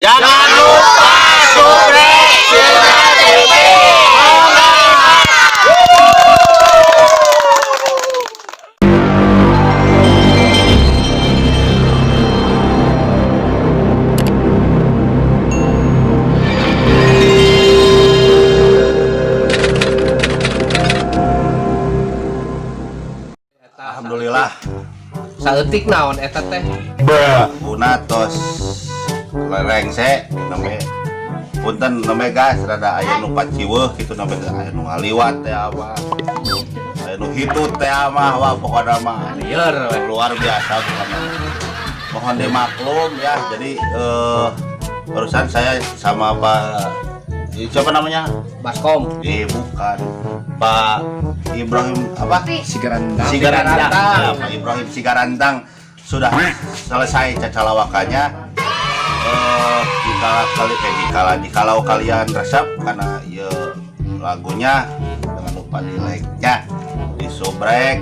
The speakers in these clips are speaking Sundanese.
Jangan lupa subscribe Sirna TV. Alhamdulillah. Saeutik naon eta teh? Guna tos rengse nembe, punten nembe guys, rada aya nu paciweuh gitu, nembe aya nu ngaliwat teh apa, aya nu hitut teh mah, wah, pokokna mah Lieur we. Luar biasa pokokna. Mohon dimaklum ya. Jadi barusan saya sama Pak siapa namanya? Baskom. Eh, bukan, Pak Ibrahim apa? Sigarandang. Sigarantang. Sigarantang. Ya, Pak Ibrahim Sigarantang sudah selesai cacalawakannya. Jika kali eh jika jikalau kalian resep karena ya lagunya, jangan lupa di like nya, di subrek,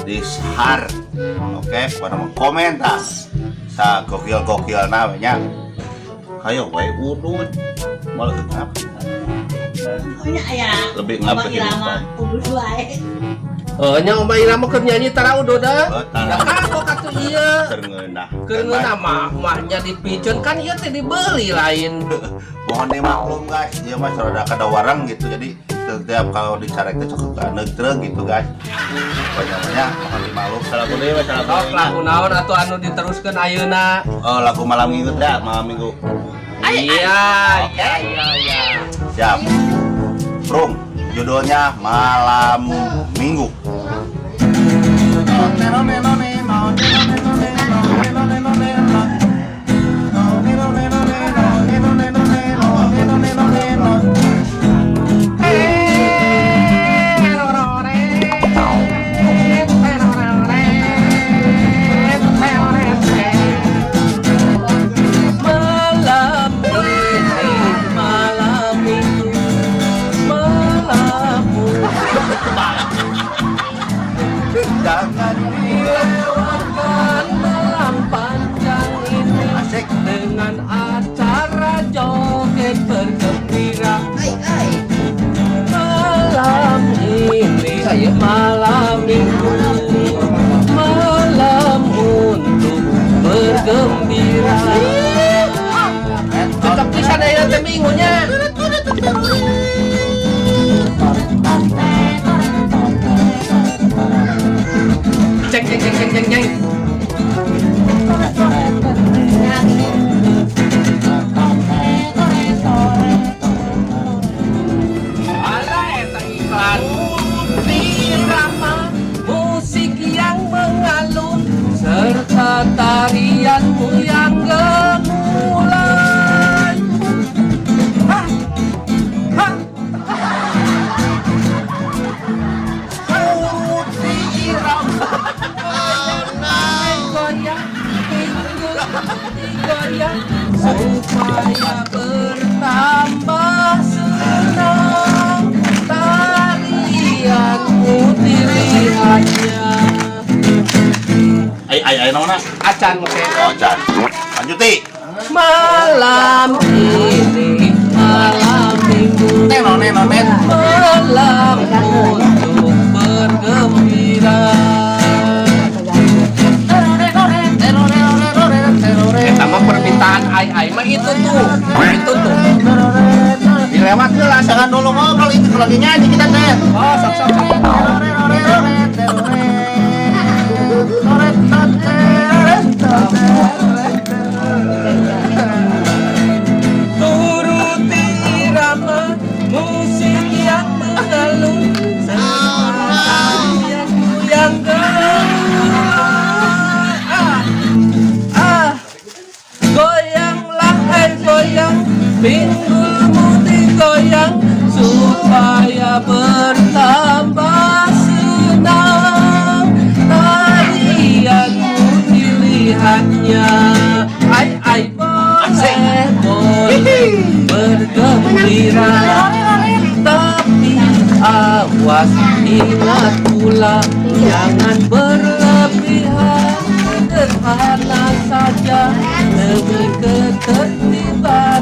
di share, oke, pokoknya mau komentar sa gokil gokil namanya, hayo wae udut malah ngap. Pokoknya aya Lebih ngap Abang Irama kehidupan. udud wae. Oh, nya Oma Irama keur nyanyi tara udud da. Oh, tara. Da kagok atuh ieu. Keur ngeunah. Keur ngeunah mah mahnya dipiceun kan ieu teh dibeli lain. Mohon dimaklum guys, dia mah rada kada warang gitu, jadi setiap kalau dicarek teh cukup neutreng gitu guys. Pokoknya mohon dimaklum. Salah deui we, salah. Sok lagu naon atuh anu diteruskeun ayeuna? Oh, lagu malam minggu teh, malam minggu. Iya. Siap. Prung, judulnya Malam Minggu. Malam ini malam minggu, malam Jangan dilewatkan malam panjang ini asik. Dengan acara joget bergembira. Malam ini malam minggu, malam untuk bergembira. Cocok pisan aya teh minggunya. Ceng ceng ceng ceng ceng ceng. Alah, eta iklan. Irama musik yang mengalun serta tarianmu yang gemulai. Ha! Ha! Turuti irama. Goyang, pinggul digoyang supaya bertambah senang tarianmu dilihatnya. Ai ai ai naonna? Acan make. Oh, can. Lanjut ti. Malam ini malam minggu, Neno neno nen. Malam untuk bergembira. Eta mah permintaan ai ai mah itu tuh, itu tuh. Dilewat heula, jangan dulu ngobrol, itu lagi nyanyi kita teh. Oh, sok sok sok. Turuti irama musik yang mengalun serta tarianmu yang gemulai. Ah, ah. Goyanglah hai goyang, pinggulmu digoyang supaya bertambah senang tarianmu dilihatnya. Ai ai, boleh boleh bergembira, tapi awas, ingat pula, jangan berlebihan, sederhana saja demi ketertiban.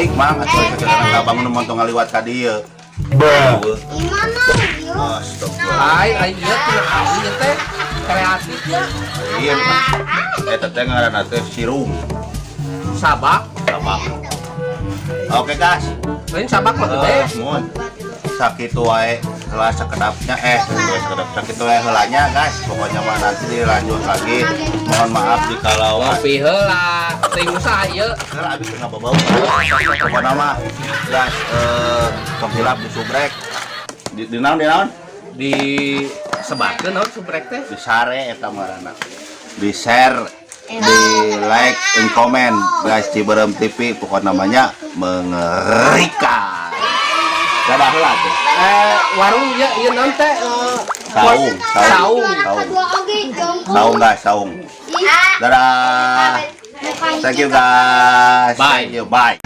Leutik, Mang, atuh sekarang bangun montong ngaliwat ka dieu. Gimana yuk? Astagfirullah. Ai ai ieu tina abi ieu teh kreatif ya. Iya, eta teh ngaranna teh sirung. Sabak. Sabak. Oke, guys. Lain sabak mah gede. Eh, mun sakitu wae heula sakedapnya, eh, sakedap, sakitu wae heulanya, guys. Pokoknya mah nanti dilanjut lagi. Mohon maaf jikalau Ngopi heula. Teuing usaha ieu. Heula, abi teu ngababau. Pokoknya mah, guys, tong hilap di subrek, di naon, di naon? Di sebarkeun naon subrek teh? Di share eta ngaranna, di share, di like and comment, guys. Ciberem TV pokoknya namanya mengerikan. Dadah heula tuh. Eh, warung ieu ieu naon teh? Saung, saung. Saung. Saung. Kedua oge jongkok. Saung, guys, saung. Dadah. Thank you, guys. Bye. Thank you, bye.